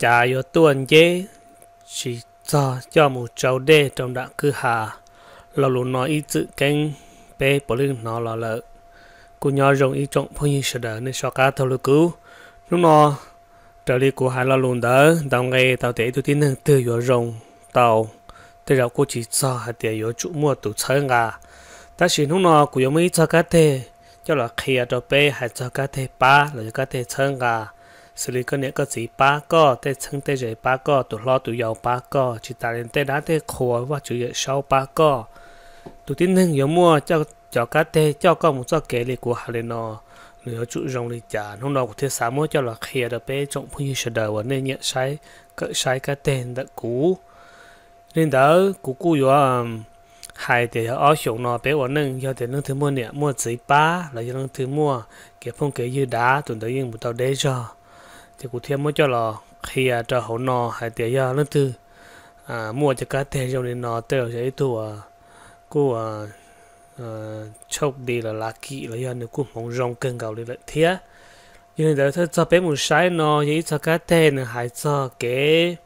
cav yuav tuaj nceb tsis txog coj mus tsau dej rau nram kwj ha. Lo lus no ib txwm keeb peb puav leej hnov los lawm. Kuj nyob zoo ib tsoom phooj ywg sawv daws nej soj qab taug lw kuv. Hnub no raws li kuv hais lo lus ntawd ntaus nqe tau tias ib tug tib neeg twg yuav zoo tau, tej zaum kuj tsis txog hais tias yuav tsum muaj tus txhawb nqa. Tab sis hnub no kuv yuav muaj ib txog kab teg coj los qhia rau peb hais txog kab teg pab los yog kab teg txhawb nqa. Xws li koj niam koj txiv pab koj, tej txheeb tej ze pab koj, tus hlob tus yau pab koj, tsis tas li tej dab tej qhua Vajtswv Yawm Saub pab koj. Tus tib neeg yuav muaj cov kab teg coj koj mus txoj kev li kuv hais li no, nws yuav tsum zoo li cas. Hnub no kuv thiaj xav muab coj los qhia rau peb tsoom phooj ywg sawv daws uas nej nyiam saib, kawm saib kab teg ntawm kuv. Li ntawd kuv kuj yuav hais tias yog ob xyoos no peb ua neej, yog tias leej twg muaj niam muaj txiv pab los yog leej twg muaj kev phooj kev ywg dav, tus ntawd yeej mus tau deb zog. Ces kuv thiaj muab coj los qhia rau hauv no hais tias yog leej twg muaj cov kab teg zoo li no tej zaum yog ib tug kuj tshooj di los lav kim los yog nws kuj hmoov zoo kawg nkaus li lawm thiab. Yog li ntawd thawj txog peb mus saib no yog ib txog kab teg nws hais txog kev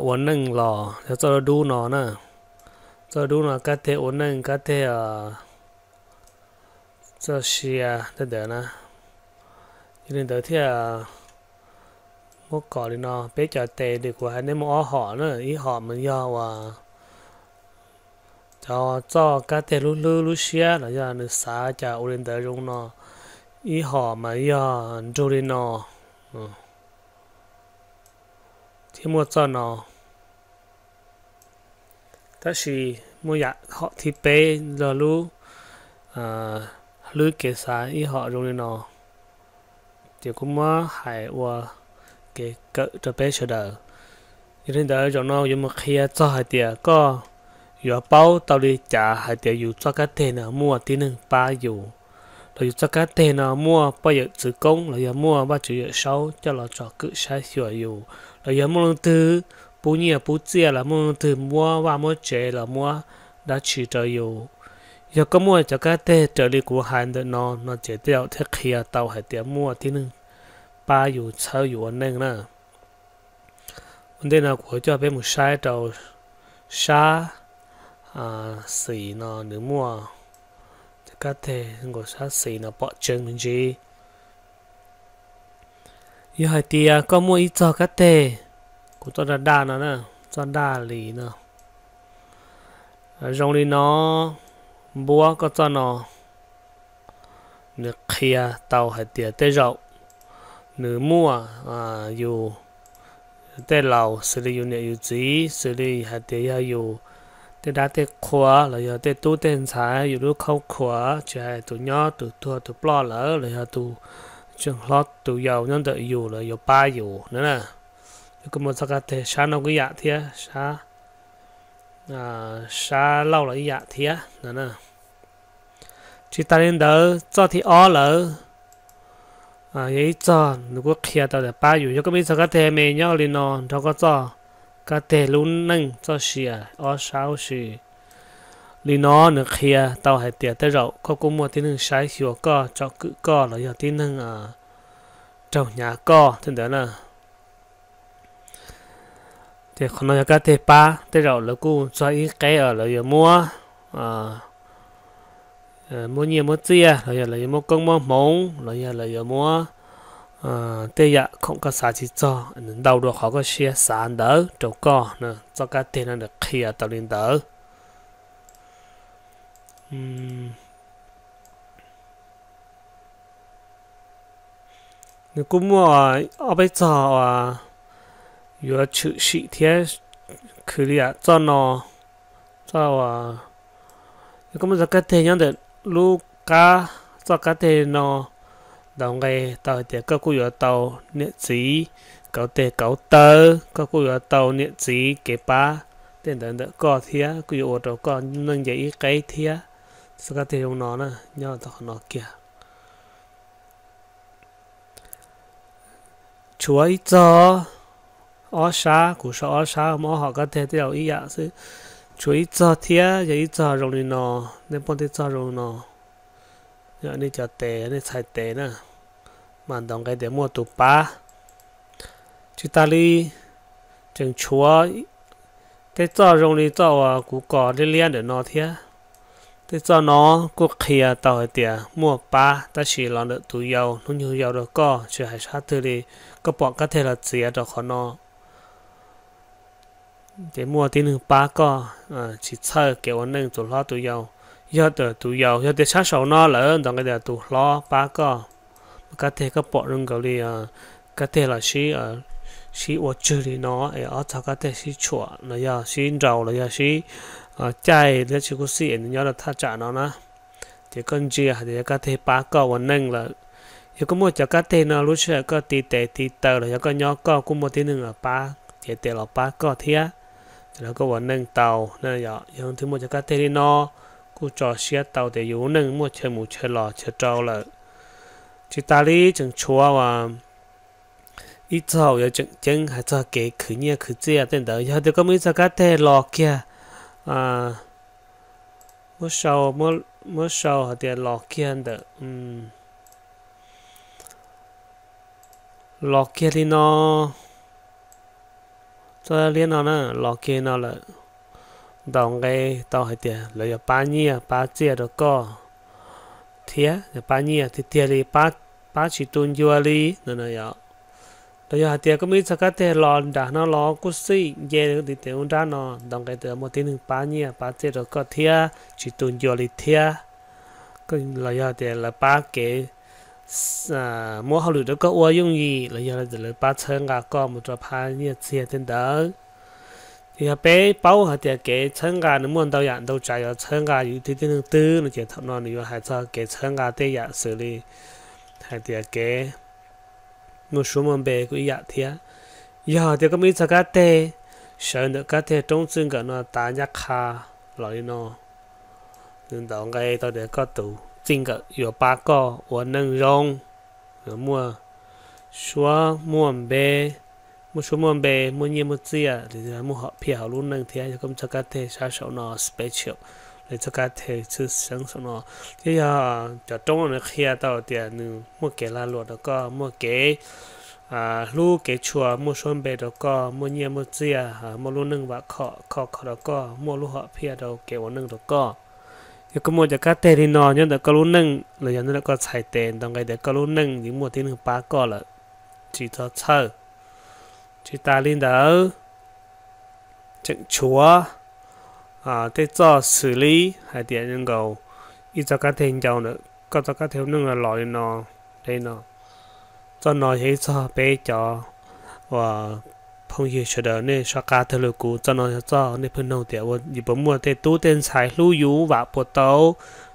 ua neej los yog txoj dub no na. Txoj dub no kab teg ua neej, kab teg txoj sia tej ntawd na. Yog li ntawd thiaj muab kom li no, peb cov tes li kuv hais nej muaj ob hom na, ib hom mas yog uas cov txoj kab teg lub hlwb lub siab los yog nws xav cas ua li ntawd zoo no, ib hom mas yog nrug li no thiab muaj txoj no. Tab sis muaj yam hom thib peb yog lub hlwb kev xav ib hom zoo li no, ces kuv muab hais ua kev kawm rau peb sawv daws. Yog li ntawd zaum no yuav mus qhia txog hais tias koj yuav paub tau li cas hais tias yus txoj kab teg no muaj tib neeg pab yus, los yus txoj kab teg no muaj poj yawm txwv koob los yog muaj Vajtswv Yawm Saub coj los tsom kwm saib xyuas yus, los yog muaj leej twg pub nyiaj pub txiaj los muaj leej twg muab vaj muab tsev los muab dab tsi rau yus. Yog koj muaj cov kab teg raws li kuv hais ntawm no no ces tej zaum thiaj qhia tau hais tias muaj tib neeg pab yus txhawb yus ua neej na. Ua ntej no kuv coj peb mus saib rau sab xis no nws muaj cov kab teg nkaus sab xis no pom tseeb me ntsis. Yog hais tias koj muaj ib txog kab teg, kuv txoj daj daj no na, txoj daj li no, zoo li no, npuab koj txoj no, nws qhia tau hais tias tej zaum nws muaj yus tej laus xws li yus niam yus txiv, xws li hais tias yog yus tej dab tej qhua los yog tej tub tej ntxhais, yus lub khaub khuam, tsis hais tus nyob tus tuag tus ploj lawm los yog tus tseem hlob tus yau nyob ntawm yus los yuav pab yus na. Yog koj muaj txoj kab teg sab no kuj ib yam thiab, sab sab laug los ib yam thiab no. Tsis tas li ntawd txoj thib ob lawm, yog ib txog nws kuj qhia tau tias pab yus. Yog koj muaj ib txog kab teg me nyob li no nrog koj txoj kab teg lub neej txoj sia ob sab huv si li no, nws qhia tau hais tias tej zaum koj kuj muaj tib neeg saib xyuas koj, tsom kwm koj los yog tib neeg raug hnyav koj tej ntawd na. Ces qhov no yog kab teg pab, tej zaum lawv kuj txog ib qeb lawv yuav muab, muab nyiaj muab txiaj los yog lawv yuav muab koob muab hmoov los yog lawv yuav muab tej yam khoom koj xav tsis txog, nws ntau dua qhov koj siab xav ntawd rau koj. Txoj kab teg no nws qhia tau li ntawd. Nws kuj muaj ob peb txog uas yuav tshwm sim thiab, khwv li yam txoj no, txoj uas yog koj muaj txoj kab teg nyob ntawm lub qab txoj kab teg no, ntaus nqe tau hais tias koj kuj yuav tau niam txiv kauv tes kauv taw, koj kuj yuav tau niam txiv kev pab tej ntawd ntawm koj thiab, kuj yuav ua rau koj neej nce ib qeb thiab. Txoj kab teg zoo no na, nyob tau qhov no kiag. Tshuav ib txog ob sab, kuv sau ob sab muaj ob hom kab teg tej zaum ib yam xwb. Tshuav ib txog thiab, yog ib txog zoo li no, nej pom tej txog zoo li no, yog nej cov tes, nej txhais tes na, mas ntaus nqe tias muaj tus pab. Tsis tas li, tseem tshuav tej txoj zoo li txoj uas kuv kos liab liab ntawm no thiab. Tej txoj no kuj qhia tau hais tias muaj pab, tab sis los ntawm tus yau, hnub nyoog yau rau koj, tsis hais sab twg li, koj pom kab teg los txiav rau qhov no. Ces muaj tib neeg pab koj, tsis txhawj kev ua neej tus hlob tus yau. Yog tias tus yau, yog tias sab saum no lawm, ntawd nqe tias tus hlob pab koj, muaj kab teg koj pom zoo nkaus li kab teg los sib, sib ua tswg li no, es ob txog kab teg sib tshuam los yog sib nraus los yog sib caij thiab tsis kub xij es nws nyob rau thaj tsam no na. Ces koj ntsia hais tias yog kab teg pab koj ua neej lawm. Yog koj muaj cov kab teg no lub sij hawm koj ti tes ti taw los yog koj nyob koj kuj muaj tib neeg pab, cev tes los pab koj thiab. Ces los koj ua neej tau, yog leej twg muaj cov kab teg li no kuj tso siab tau tias yus lub neej muaj chaw mus chaw los chaw rau lawm. Tsis tas li tseem tshuav ib txoj yuav tseem ceeb hais txog kev khwv nyiaj khwv txiaj tej ntawd. Yog tias koj muaj ib txoj kab teg los kiag, muab sau, muab sau hais tias los kiag ntawm, los kiag li no, txoj liab no na, los kiag no lawm, ntaus nqe tau hais tias lawv yuav pab nyiaj pab txiaj rau koj thiab, pab nyiaj tiag tiag li, pab tsis tu ncua li no. Los yog hais tias koj muaj ib txoj kab teg los nram no los kuj xij nce li koj tiv tes ub nrab no, ntaus nqe tias muaj tib neeg pab nyiaj pab txiaj rau koj thiab tsis tu ncua li thiab. Los yog tias lawv pab kev muab hauj lwm rau koj ua yooj yim los yog lawv pab txhawb nqa koj mus rau phab nyiaj txiag tej ntawd. Ces yog peb paub hais tias kev txhawb nqa nws muaj ntau yam ntau tsav yuav txhawb nqa yus ib tug tib neeg twg no ces thaum no nws yuav hais txog kev txhawb nqa tej yam xws li hais tias kev muaj suab muaj npe kuj ib yam thiab. Yog tias koj muaj ib txoj kab teg sawv ntawm kab teg roob txij nkawm no tav ncaj qha los li no, nws ntaus nqe tau tias koj tus txij nkawm yuav pab koj ua neej zoo, muaj suab muaj npe, muaj suab muaj npe, muaj nyiaj muaj txiaj, muaj hom phiaj hauv lub neej thiab. Yog koj muaj txoj kab teg sab saum no special, li txoj kab teg tshwj xeeb saum no, thiab yog cov roob no nws qhia tau tias nws muaj kev lag luam rau koj, muaj kev hlub kev tshua, muaj suab npe rau koj, muaj nyiaj muaj txiaj, muaj lub neej vam khom khov kho rau koj, muaj lub hom phiaj rau kev ua neej rau koj. Yog koj muaj cov kab teg li no nyob ntawm koj lub neej los yog nyob ntawm koj txhais tes, ntaus nqe tias koj lub neej yeej muaj tib neeg pab koj lawm, tsis txhob txhawj. Tsis tas li ntawd, tseem tshuav tej txoj xws li hais tias zoo nkaus ib txoj kab teg ncau ntawm koj txoj kab teg lub neej los los li no, li no. Txoj no yog ib txoj peb cov uas phooj ywg sawv daws nej soj qab tawg lus kuv, txoj no yog txoj nej pheej nug tias yus puas muaj tej tub tej ntxhais hlub yus, vam puas tau,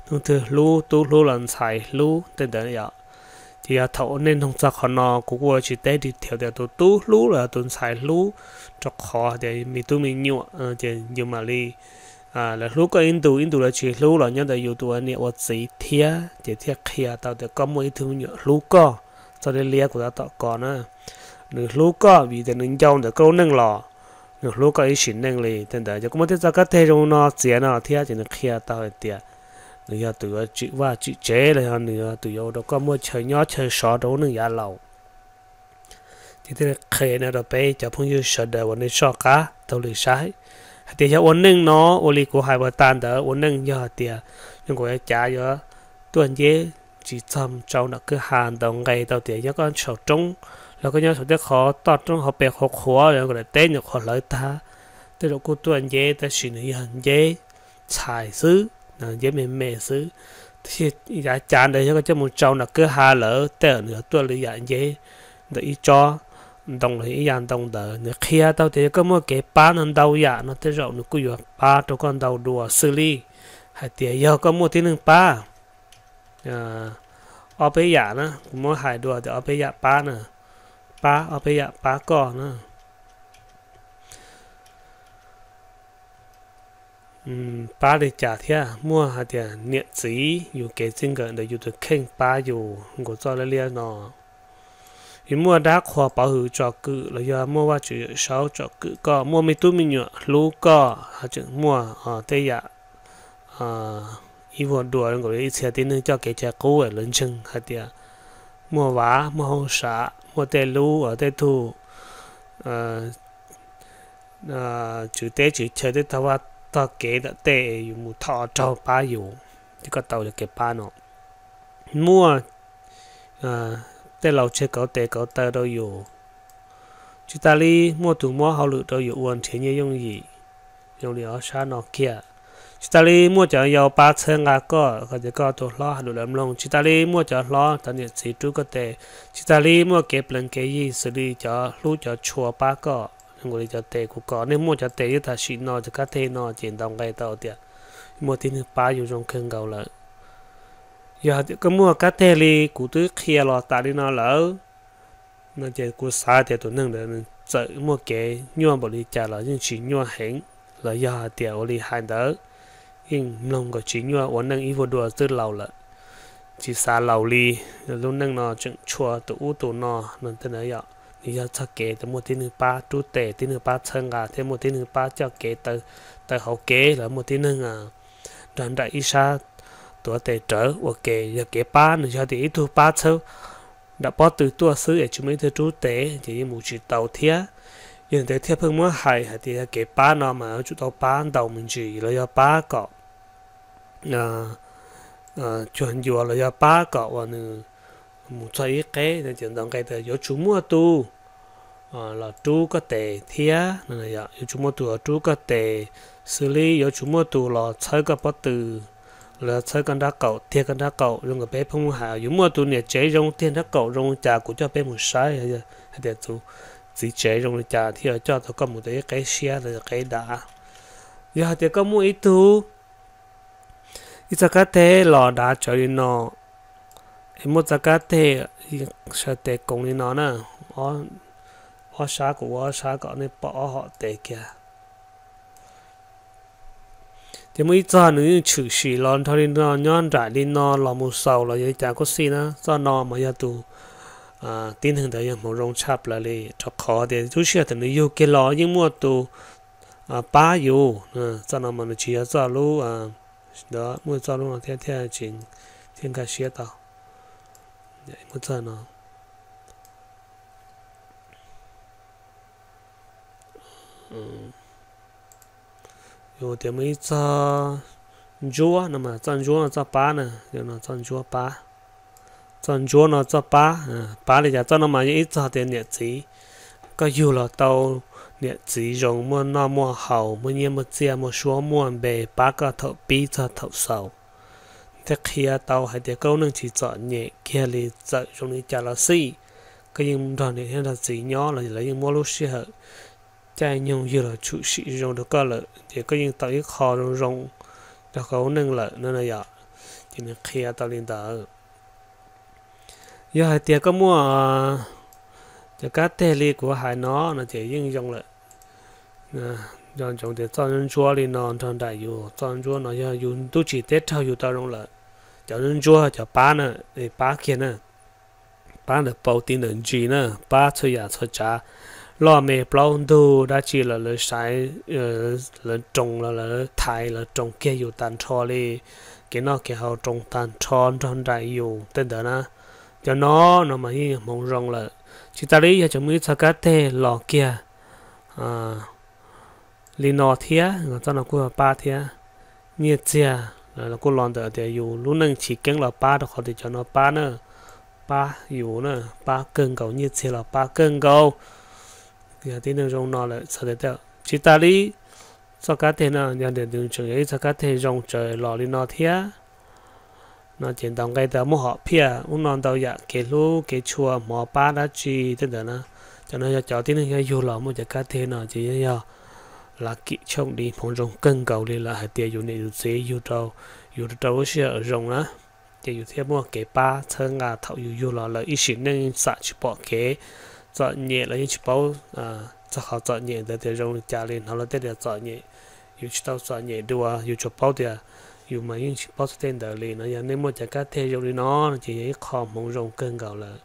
hnub twg hlub tub hlub los ntxhais hlub tej ntawd yom. Ces yog thaum nej nug txog qhov no kuv kuj ua tsis teb detail tias tus tub hlub los yog tus ntxhais hlub, rau qhov tias me tub me nyuam ces yus mam li lawv hlub koj ib ntus, ib ntus lawv tsis hlub los nyob ntawm yus tus ua niam ua txiv thiab, ces thiaj qhia tau tias koj muaj ib tug me nyuam hlub koj. Txoj liab liab kuv tab tom kos na, nws hlub koj vim tias nws ncau ntawm koj lub neej los, nws hlub koj ib sim neej li. Tej ntawd ces koj muaj tej txoj kab teg zoo no txiav no thiab ces nws qhia tau hais tias nws yog tus yuav tsim vaj tsim tsev los yog nws yog tus yuav ua rau koj muaj chaw nyob chaw sov rau lub neej yav laus. Ces thiaj li qhia no rau peb cov phooj ywg sawv daws uas nej soj qab taug lw saib hais tias yog ua neej no ua li kuv hais puas tas ntawd, ua neej yog hais tias zoo nkaus cav yuav tuaj nceb tsis txog tsau nram kwj ha, ntaus nqe tau tias yog koj saum roob los koj nyob saum tej qhov toj roob hauv pes qhuav qhuav los kom daim teb nyuam qhuav hlawv tag, tej zaum kuj tuaj nceb tab sis nws yog nceb txhais xwb, nceb me me xwb. Tab sis yav cav ntawd yog koj coj mus tsau nram kwj ha lawm tej zaum nws yuav tuaj li yam nceb ntawm ib tsob ntoo los ib yam ntoo ntawd. Nws qhia tau tias yog koj muaj kev pab no ntau yam no tej zaum nws kuj yuav pab rau koj ntau dua xws li hais tias yog koj muaj tib neeg pab ob peb yam na, kuv muab hais dua tias ob peb yam pab na, pab ob peb yam pab koj na. Pab li cas thiab? Muaj hais tias niam txiv yus kev txij nkawm ntawm yus tus kheej pab yus nkaus txoj liab liab no. Yus muaj dab qhuas pov hwm tsom kwm los yog muaj Vajtswv Yawm Saub tsom kwm koj, muaj me tub me nyuam hlub koj, ho tseem muaj tej yam ib vuag dua nkaus li ib txhia tib neeg coj kev cai qub lawv ntseeg hais tias muaj vav, muaj hauj sam, muaj tej lub, tej tug tswv teb tswv chaw tej tog vaj tog kev ntawm tej yus mus thov raug pab yus, ces koj tau cov kev pab no. Muaj tej laus tseg kauv tes kauv taw rau yus, tsis tas li muaj tus muab hauj lwm rau yus ua nrhiav nyiaj yooj yim zoo li ob sab no kiag. Tsis tas li muaj cov yau pab txhawb nqa koj, kom tias koj tus hlob hais lus lawv mloog. Tsis tas li muaj cov hlob cov niam txiv rub koj tes. Tsis tas li muaj kev plees kev yig xws li cov hlub cov tshua pab koj, zoo nkaus li cov tes kuv kos. Nej muaj cov tes ib tam sim no cov kab teg no ces ntaus nqe tau tias muaj tib neeg pab yus zoo kawg nkaus lawm. Yog tias koj muaj kab teg li kuv twb qhia los tas li no lawm, no ces kuv xav tias tus neeg ntawd nws txawm muaj kev nyuaj npaum li cas los yeej tsis nyuaj heev, los yog hais tias ua li hais ntawd yeej mloog nkaus tsis nyuaj, ua neej ib vuag dua twb laus lawm, tsis xav laus li. Lub neej no tseem tshua tus ub tus no no tej ntawd yom. Nws yog txoj kev tias muaj tib neeg pab rub tes, tib neeg pab txhawb nqa thiab muaj tib neeg pab coj kev taw hauv kev, los muaj tib neeg nrog nraim ib sab tuav tes rawv ua ke. Yog kev pab nws yog tias ib tug pab txhawb nram pob tw tuaj xwb es tsis muaj ib tug rub tes ces yeej mus tsis tau thiab. Yog li ntawd thiaj pheej muab hais hais tias yog kev pab no mas yuav tsum tau pab ntaus me ntsis los yog pab kom cuag ncua los yog pab kom uas nws mus txog ib qeb no ces ntaus nqe tias yuav tsum muaj tus los rub koj tes thiab no, yuav tsum muaj tus los rub koj tes, xws li yuav tsum muaj tus los txhawb koj pob tw los txhawb koj nrab qaum, tiag koj nrab qaum. Zoo nkaus peb pheej muaj hais yuav muaj tus niam tsev zoo tiag nrab qaum zoo li cas kuv coj peb mus saib, hais tias tus txiv tsev zoo li cas thiaj coj tau koj mus tau ib qeb siab los qeb dav. Yog hais tias koj muaj ib tug ib txoj kab teg los dav tsawv li no, es muaj txoj kab teg sawv tes koom li no na, ob sab kuv ua ob sab kom nej pom ob hom tes kiag. Ces muaj ib txog nws yeej tshwm sim los nrog li no nyob nraim li no los mus xaus los yog li cas kuj xij na, txoj no mas yog tus tib neeg ntawd yog hmoov zoo tshaj plaws li, rau qhov tias lub sij hawm thaum nws yug kiag los yeej muaj tus pab yus. Txoj no mas nws tsis yog txoj lub, muaj txoj lub no thiab thiaj tsis thiaj nkag siab tau. Muaj txoj no yus tias muaj ib txoj ntsuab no mas txoj ntsuab no txoj pab na, no txoj ntsuab pab. Txoj ntsuab no txoj pab, pab li cas? Txoj no mas yog ib txog tias niam txiv, koj yug los tau niam txiv zoo, muaj noj muaj haus, muaj nyiaj muaj txiaj, muaj suab muaj npe, pab koj thaum pib txog thaum xaus, thiaj qhia tau hais tias koj lub neej tsis txom nyem kiag li. Txawm zoo li cas los xij, koj yeej nrog niam thiab nrog txiv nyob los lawv yeej muab lub sij hawm caij nyoog ywg los tshwm sim zoo rau koj lawm, ces koj yeej tau ib qho zoo zoo rau koj lub neej lawm no yom. Ces nws qhia tau li ntawd. Yog hais tias koj muaj cov kab teg li kuv hais no no ces yeej zoo lawm. Nco ntsoov tias txoj ntsuab li no nrog nraim yus, txoj ntsuab no yog yus ntuj tsim teb raug yus tau zoo lawm. Cov ntsuab cov pab na, pab kiag na, pab ntawm paus ti ntawm ntsis na, pab txhua yam txhua tsav, loj me plaub ntug dab tsi los lawv saiv, lawv roos los lawv thaiv, lawv roos kiag yus tag nrho li, kev noj kev haus roos tag nrho nrog nraim yus tej ntawd na. Cov no no mas yeej hmoov zoo lawm. Tsis tas li yog tseem muaj ib txoj kab teg los kiag li no thiab, txoj no kuj pab thiab. Nyiaj txiag los kuj los ntawm tias yus lub neej chiv keeb los pab, rau qhov tias cov no pab na, pab yus na, pab kawg nkaus, nyiaj txiag los pab kawg nkaus. Yog tib neeg zoo no lawm txhais tau. Tsis tas li, txoj kab teg no yog tias nws tseem yog ib txoj kab teg zoo tsawv los li no thiab no ces ntaus nqe tias muaj hom phiaj ub no ntau yam, kev hlub kev tshua, hmov pab dab tsi tej ntawd na. Cov no yog cov tib neeg yog yug los muaj cov kab teg no ces yog lav kim chooj di hmoov zoo kawg nkaus li lawm, hais tias yus niam yus txiv yug rau yus rau lub sij hawm zoo na, ces yus thiaj muaj kev pab txhawb nqa thaum yus yug los lawm ib sim neej xam tsis pom kev, txom nyem los yeej tsis paub, txog qhov txom nyem ntawd tias zoo li cas li. Hnov luag tej tias txom nyem, yus tsis tau txom nyem dua, yus tsuas paub tias yus mas yeej tsis paub txog tej ntawd li no. Yog nej muaj cov kab teg zoo li no no ces yog ib qho hmoov zoo kawg nkaus lawm.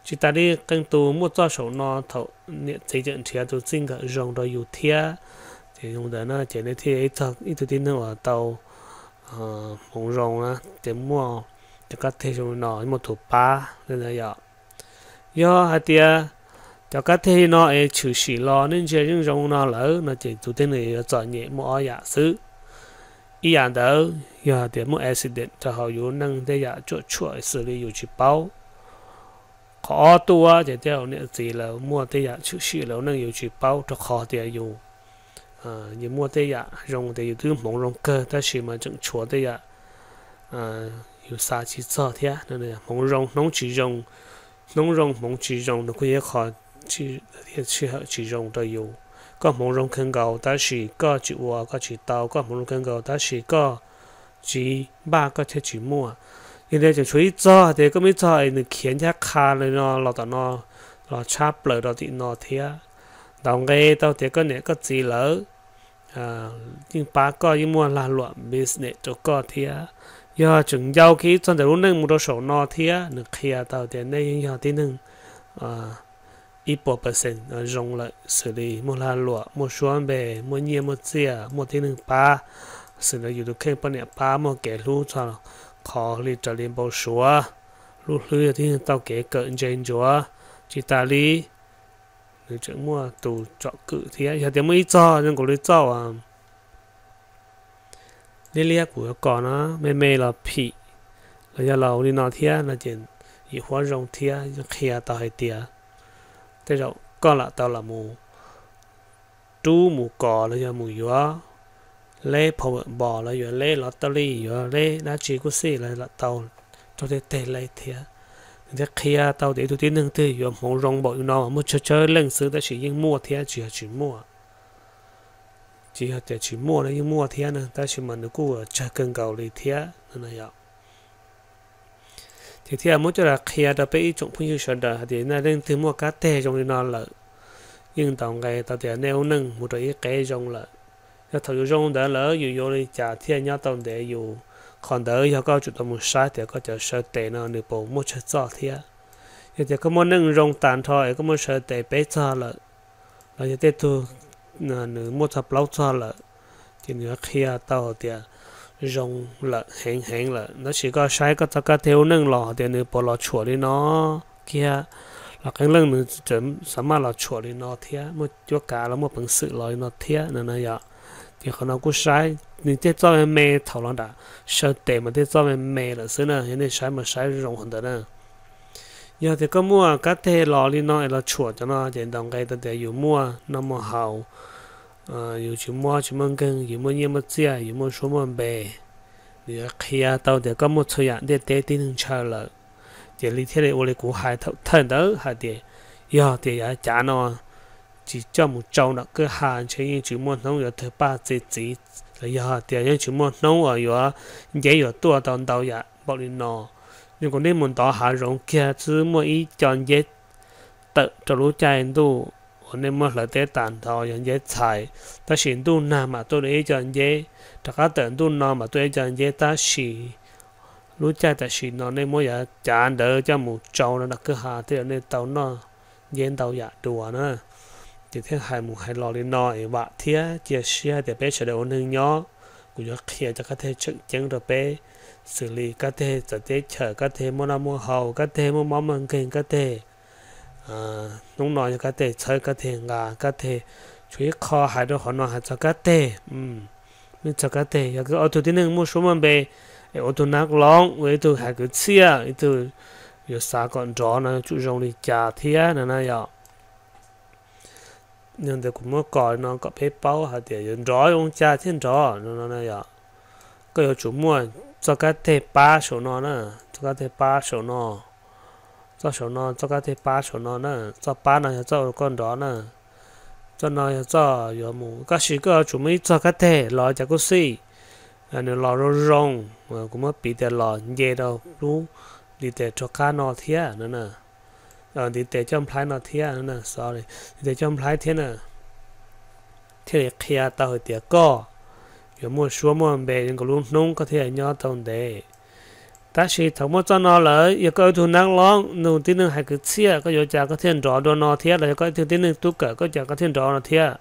Tsis tas li qee tus muaj txoj saum no thaum niam txiv tseem nrhiav tus txij nkawm zoo rau yus thiab, ces zoo ntawd na ces nej thiaj yog ib tug tib neeg uas tau hmoov zoo na, ces muaj cov kab teg zoo li no, muaj tus pab li ntawd yom. Yog hais tias Cov kab teg no es tshwm sim los nej ntsia yeej zoo no lawm no ces tus tib neeg yuav txom nyem muaj ob yam xwb. Ib yam ntawd yog tias muaj accident rau hauv yus neej tej yam cuam tshuam xws li yus tsis paub. Qhov ob tuaj ces tej niam txiv lawv muaj tej yam tshwm sim lawv neej yus tsis paub rau qhov tias yus, yus muaj tej yam zoo tias yus twb hmoov zoo kawg tab sis mas tseem tshuav tej yam yus xav tsis txog thiab. Hmoov zoo hnub tsis zoo, hnub zoo hmoov tsis zoo no kuj yog ib qho sij hawm tsis zoo rau yus. Koj hmoov zoo kawg nkaus tab sis koj tsis ua koj tsis tau, koj hmoov zoo kawg nkaus tab sis koj tsis npaj koj thiaj tsis muaj. Yog li tseem tshuav ib txog tias koj muaj ib txog es nws khiav ncaj qha li no los tom no, los tshab plaws rau tim no thiab. Ntaus nqe tau tias koj niam koj txiv lawv yeej pab koj, yeej muaj lag luam business rau koj thiab. Yog tseem ncau kiag ib txog ntawm lub neej mus rau saum no thiab, nws qhia tau tias nej yeej yog tib neeg ib puas percent zoo lawm, xws li muaj lag luam, muaj suab npe, muaj nyiaj muaj txiaj, muaj tib neeg pab, xws li yus tus kheej poj niam pab, muaj kev hlub txog qhov li raws li npau suav, lub hlwb yog tib neeg tau kev kawm ntse ntsuav, tsis tas li nws tseem muaj tus tsom kwm thiab. Yog tias muaj ib txog zoo nkaus li txoj liab liab kuv yuav kos no, me me los phim los yog los li no thiab no ces yim huab zoo thiab qhia tau hais tias tej zaum koj lam tau los mus rub mus kos los yog mus yuav leb power bos los yuav leb lottery, yuav leb dab tsi kuj xij los lam tau raug tej teg leb thiab. Nws thiaj qhia tau tias ib tug tib neeg twg yuav hmoov zoo npaum li no, muaj tsawg tsawg leej xwb tab sis yeej muaj thiab tsis yog tsis muaj. Tsis yog tias tsis muaj no, yeej muaj thiab na, tab sis mas nws kuj tsawg kawg nkaus li thiab no yom. Ces thiaj muab coj los qhia rau peb ib tsoom phooj ywg sawv daws hais tias nej leej twg muaj kab teg zoo li no lawm, yeej ntaus nqe tau tias nej lub neej mus rau ib qeb zoo lawm. Yog thaum yus zoo ntawd lawm yus yuav ua li cas thiaj nyob tau ntev yus? Qhov ntawd yog koj tsum tau mus saib tias koj cov sawv tes no nws puas muaj tsawg txoj thiab. Yog tias koj muaj neej zoo tag nrho es koj muaj sawv tes peb txog lawm, los yog tej tug nws muaj txog plaub txog lawm, ces nws yuav qhia tau tias zoo lawm, heev heev lawm. Tab sis koj saib koj txoj kab teg lub neej los tias nws puas los tshuam li no kiag, los qee leej nws tseem xav maj los tshuam li no thiab, muaj cuab kav los muaj peev xwm los li no thiab no na yom. Ces qhov no kuj saib nws tej txoj me me thaum los nram sawv tes mas tej txoj me me lawm xwb na. Yog nej saib mas saib zoo qhov ntawd na. Yog tias koj muaj kab teg los li no es los tshuam cov no ces ntaus nqe tau tias yus muaj noj muaj haus, yus tsis muaj, tsis muaj nkeeg, yus muaj nyiaj muaj txiaj, yus muaj suab muaj npe. Nws yuav qhia tau tias koj muaj txhua yam ntiaj teb tib neeg ntshaw lawm. Ces li thiaj li ua li kuv hais thaum thawj ntawd hais tias, yog tias yav cav no tsis coj mus tsau nram kwj ha ntshe yeej tsis muaj hnub yuav tawg paj txi txiv, los yog tias yeej tsis muaj hnub uas yuav nceb yuav tuaj tau ntau yam npaum li no. Zoo nkaus nej mus ntov hav zoov kiag xwb muaj ib co nceb tawm rau lub caij ntuj uas nej muab hlawv teb tas nrho yog nceb txhais, tab sis ntuj nag mam tuaj dua ib co nceb, rov qab tawm ntuj no mam tuaj ib co nceb, tab sis lub caij tam sim no nej muab yav cav ntawd coj mus tsau rau nram kwj ha tej zaum nej tau noj nceb ntau yam dua na. Ces thiaj hais mus hais los li no es vam thiab cia siab hais tias peb sawv daws ua neeg nyob, kuv yuav qhia cov kab teg tseem ceeb rau peb, xws li kab teg txawv teb chaws, kab teg muaj noj muaj haus, kab teg muaj mob muaj nkeeg, kab teg hnub no yog kab teg txhawb kab teg nqa, kab teg, tshuav ib qho hais rau qhov no hais txog kab teg. Nej txog kab teg, yog koj ua tug tib neeg muaj suab muaj npe, es ua tug nab loov, ua ib tug hais kwv txhiaj, ib tug yuav xav kom nrov no yuav tsum zoo li cas thiab no na yom. Yog ntawd kuv muab kos no kom peb paub hais tias yuav nrov zoo cas thiaj nrov no no na yom. Koj yuav tsum muaj txoj kab teg pab saum no na, txoj kab teg pab saum no, txoj saum no, txoj kab teg pab saum no na, txoj pab no yog txoj ua koj nrov na. Txoj no yog txoj yuav mus, tab sis koj yuav tsum muaj ib txoj kab teg los cas kuj xij, nws los zoo zoo, kuv muab piv tias los nce rau lub ntiv tes rov qab no thiab no na, ntiv tes coj nplhaib no thiab no, sorry, ntiv tes coj nplhaib thiab na, thiaj li qhia tau hais tias koj yuav muaj suab muaj npe zoo nkaus lub hnub koj thiaj nyob tau ntev. Tab sis thaum muaj txoj no lawm, yog koj ib tug nab loov, nug tib neeg hais kwv txhiaj, koj yuav cas koj thiaj nrov dua no thiab, los yog koj ib tug tib neeg tub kawm koj cas koj thiaj nrov no thiab.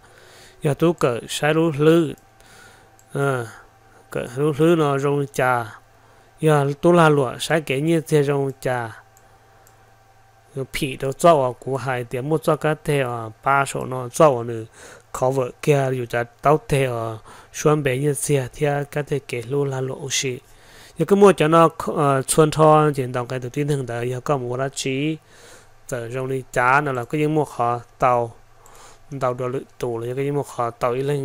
Yog tub kawm saib lub hlwb, kawm lub hlwb no zoo li cas, yog tub lag luam saib kev nyiaj txiag zoo li cas, phim rau txoj uas kuv hais tias muaj txoj kab teg uas pab saum no, txoj uas nws cover kiag yus cov taub teg uas suab npe nyiaj txiag thiab kab teg kev hlub lag luam ua si. Yog koj muaj cov no txhua nrho ces ntaus nqe tus tib neeg ntawd, yog koj mus ua dab tsi, txawm zoo li cas no los koj yeej muaj qhov tau ntau dua lwm tus los yog koj yeej muaj qhov tau ib leeg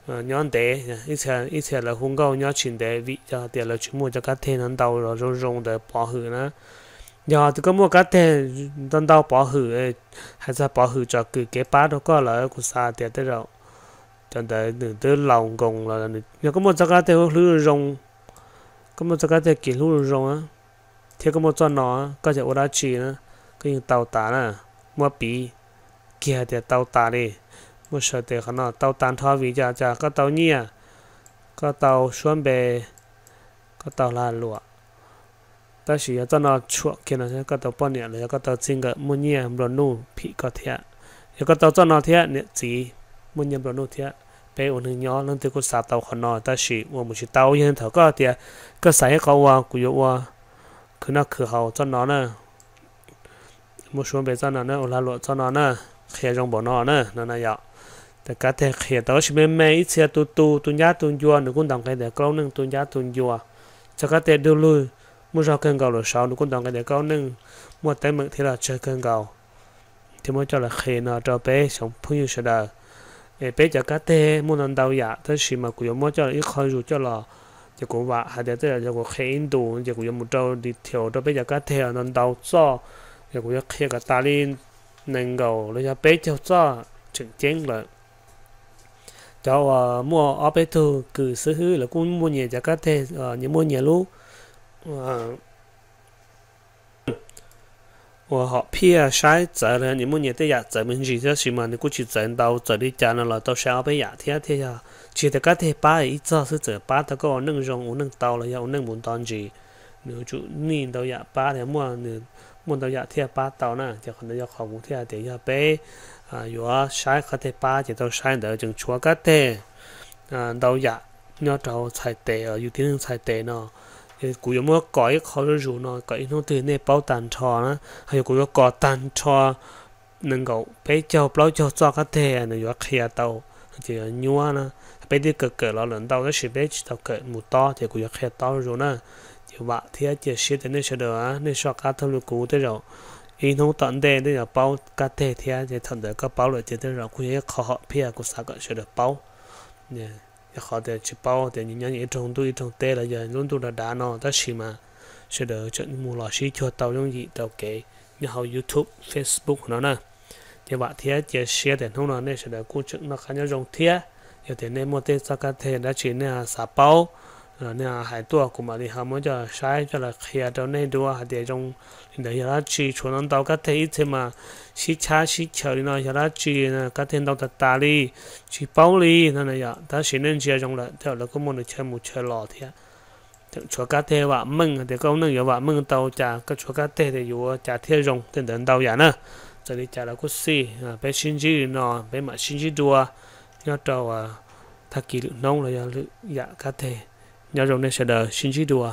nyob ntev. Ib txhia lawv hu nkauj nyob tsis ntev vim yog tias lawv tsis muaj cov kab teg no ntau los zoo zoo ntawd pov hwm na. Yog tias koj muaj kab teg ntau ntau pov hwm, hais txog pov hwm tsom kwm kev pab rau koj lawm, kuv xav tias tej zaum cov ntawd nws twb laus nkoos los. Yog koj muaj txoj kab teg hlwb zoo, koj muaj txoj kab teg kev hlub zoo zoo thiab koj muaj txoj no, koj xav ua dab tsi na, koj yeej tau tas na. Muab piv kiag tias tau tas li, muab sawv tes qhov no tau tas nrho vim cas? Cas koj tau nyiaj, koj tau suab npe, koj tau lag luam. Tab sis yog txoj no tshuam kiag no, koj tau poj niam los yog koj tau txij nkawm muaj nyiaj nplua nuj phim koj thiab. Yog koj tau txoj no thiab niam txiv muaj nyiaj nplua nuj thiab. Peb ua neeg nyob leej twg kuj xav tau qhov no, tab sis ua mus tsis tau. Yog thaum koj tias koj xav ib qho ua, kuv yuav ua khwv noj khwv haus txoj no na, muab suab npe txoj no na, ua lag luam txoj no na, qhia zoo npaum no na no na yom. Tej kab teg qhia tau tab sis me me, ib txhia tu tu, tu ncab tu ncua, nws kuj ntaus nqe tias kaub neej tu ncab tu ncua. Txoj kab teg du lug muaj zog kawg nkaus lawm saud, nws kuj ntaus nqe tias kaub neej muaj teeb meem thiab los tsawg kawg nkaus. Thiab muab coj los qhia no rau peb xyoo phooj ywg sawv daws. Es peb cov kab teg muaj ntau ntau yam, tab sis mas kuv yuav muab coj los ib qho zus coj los, ces kuv vam hais tias tej zaum yog kuv qhia ib ntus ces kuv yuav mus rau detail rau peb cov kab teg ntau ntau txoj, ces kuv yuav qhia kom tas li nees nkaum los yog peb caug txoj tseem ceeb lawm. Cov uas muaj ob peb tug kws xib hwb lawv kuj muaj nyias cov kab teg, nyias muaj nyias lub uas hom phiaj saib txawv los yog nyias muaj nyias tej yam txawv me ntsis, tab sis mas nws kuj tsis txawv ntau, txawv li cas no los tau saib ob peb yam thiab. Thiab yog tsis tias kab teg pab ib txog xwb, txawm pab tau koj ua neej zoo ua neej tau los yog ua neej mus nto ntsis, nws yuav tsum nij ntau yam pab thiab, muaj nws muaj ntau yam thiaj pab tau na. Ces qhov ntawd yog qhov kuv thiaj hais tias yog peb yuav saib qhov teg pab ces tau saib ntawd. Tseem tshuav kab teg ntau yam nyob rau hauv txhais tes, yus tib neeg txhais tes no. Kuv yuav muab kos ib qho zuj zus no kom ib hnub twg nej paub tag nrho na. Ho yog kuv yuav kos tag nrho nees nkaum peb caug plaub caug txoj kab teg, nws yuav qhia tau, ces yuav nyuaj na. Peb twb kawm kawm los lawm ntau tab sis peb tsis tau kawm mus tob, ces kuv yuav qhia tob zuj zus na. Ces vam thiab cia siab tias nej sawv daws, nej soj qab taug lw kuv, tej zaum ib hnub tom ntej nej yuav paub kab teg thiab. Ces thaum ntawd koj paub lawm ces tej zaum kuj yog ib qho hom phiaj kuv xav kom sawv daws paub. Yog qhov tias tsis paub tias nyob ib rooj ntuj ib rooj teb los yog lub ntuj dav dav no, tab sis mas sawv daws tseem mus los sib cuag tau yooj yim rau kev nyob hauv YouTube, Facebook no na. Ces vam thiab cia siab tias hnub no nej sawv daws kuj tseem noj qab nyob zoo thiab. Yog tias nej muaj tej txoj kab teg dab tsi nej xav paub, nej hais tuaj kuv mam li ho muab coj saib coj los qhia rau nej dua hais tias zoo li ntawd yog dab tsi. Tshuav no ntau kab teg, ib txhia mas sib tshab sib chaws li no yog dab tsi, kab teg ntau tas tas li, tsis paub li no na yom. Tab sis nej ntsia zoo lawm tej zaum lawv kuj muaj nws chaw mus chaw los thiab. Tseem tshuav kab teg vam meej, tias koj ua neej yuav vam meej tau cas, koj tshuav kab teg tias yuav ua cas thiaj zoo, tej ntawd ntau yam na. Txawm li cas los kuj xij, peb sib ntsib li no, peb mam sib ntsib dua nyob rau tag kis lwm hnub los yog lwm yam kab teg. Nyob zoo nej sawv daws, sib ntsib dua.